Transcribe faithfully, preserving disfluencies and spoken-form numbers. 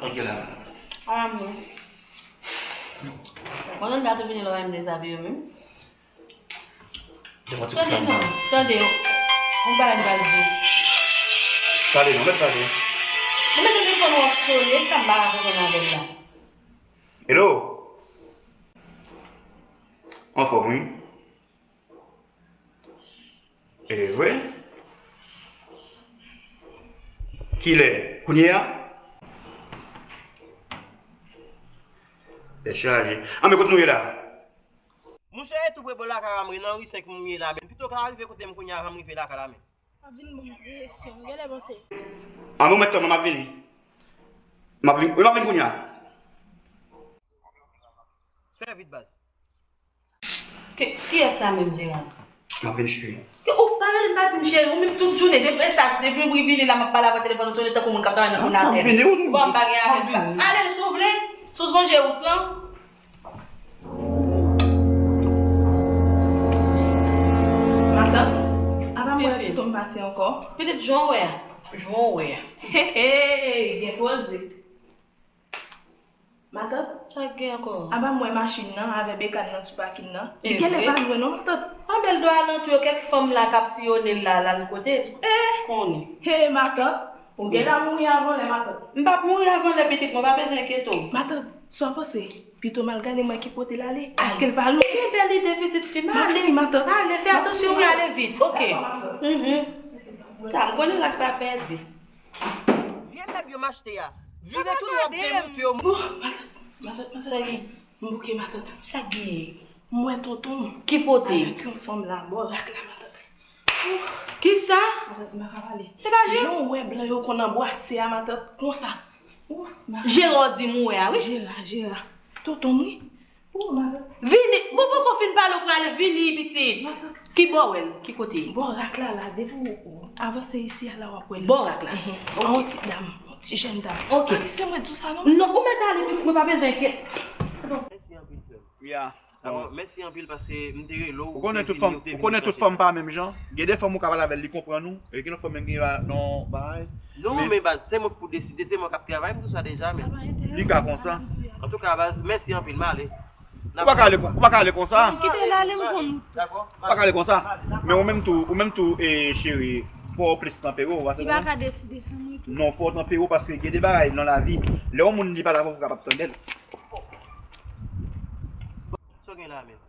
Ok la. Amen. Mwen menm, gate vini lè w menm dezabiye menm. Tande non, tande, yon bagay m pral di. Pale non, mèt pale. Ou mete telefòn w ap sone, sa m pa ka konprann avè l la. Hello. Anfòm wi. E vre? Kilè? Kounye a? Tèt chaje. Anben, kote nou ye la? Monchè, e tou pre bò lakay la, m ri nan ri senk m ye la, men pito ka rive kote m kounye a avan m rive lakay la, men. M ap vin ban m presyon, genlè panse. Anben, ou mèt tann mwen, m ap vini. M ap vin, wi, m ap vin kounye a. Fè vit, baz. Ki, kiyès sa menm, Gerard? M ap vin cheri. Ke ou pa rele m pa di m cheri, ou menm tout jounen, depi sa, depi wi vini la, m ap pale avè w telefòn, ou sone tankou moun k ap travay nan kominatè. M ap vini, ou. Bon, m pa gen avè l. Ale, si w vle, si w sonje wout lan. Matant, apa m wè pito m pati ankò? Pitit, jan w wè a. Jan w wè a. Hey, hey, gen koze. Matant, sa k gen ankò? Apa m wè machin nan avè bekan nan sou pakin nan? Li genlè pa lwen non, matant. Anben l dwe alantou yo, kèk fanm la k ap siyone l la, l al kote l. Eh! Konnen. Hey, matant, ou genlè mouri avan lè, matant. M p ap mouri avan lè, pitit mwen, pa bezwen enkyete w. Matant, sa w panse? Pito m al gade m wè ki kote l ale. Èske l pa lwen? Gen bèl ide, pitit fi m. Ale, matant. Ale, fè atansyon, wi, ale vit. Ok. Dakò, matant. Mhm. Sa, m konnen ras pa pèdi. Vye mèb yo m achte a. Vire tounen w ap demoute yo. Oh, matant, matant, matant. Sa gen? M bouke, matant. Sa gen? M wè tonton m. Ki kote? Avèk yon fanm la, bò rak la, matant. Kisa? Matant, m pa ka pale. Se pa jan? Jan w wè blan yo konn anbrase a, matant, konsa. Ou, matant. Jera w di m ou wè a, wi. Jera, Jera. Tonton m, wi. Ou, matant. Vini, bon, poko fin pale, ou prale, vini, pitit. Matant. Ki bò w wè l? Ki kote? Bò rak la, la, depi w, ou avanse isi a, la w ap wè l. Bò rak la? Mhm. Ok. Yon ti dam, yon ti jèn dam. Ok. Matant, se mwen di w sa, non? Non, ou mèt ale, pitit, mwen pa bezwen enkyete. Mèsi anpil, frè m. Wi a. Bon. Mèsi anpil paske m te rele w, ou te vini, ou te vini. Ou konnen tout fanm pa menm jan. Gen de fanm ou ka pale avè l, li konprann ou. E gen lòt fanm menm gen nan bagay. Non, men baz, se mwen k pou deside, se mwen k ap travay, m di w sa deja, men. Li ka konsa. Antouka, baz, mèsi anpil, m ale. Ou pa ka ale, ou pa ka ale konsa. Kite l ale, m konn. Dakò. Ou pa ka ale konsa. Men ou menm tou, ou menm tou, e, cheri, fò w plis tanpere w, ou pa se konsa? Li pa ka deside san mwen tou. Non, fò w tanpere w paske gen de bagay nan lavi, lè yon moun li pale avè w, ou kapab tande l. Sa w gen la menm?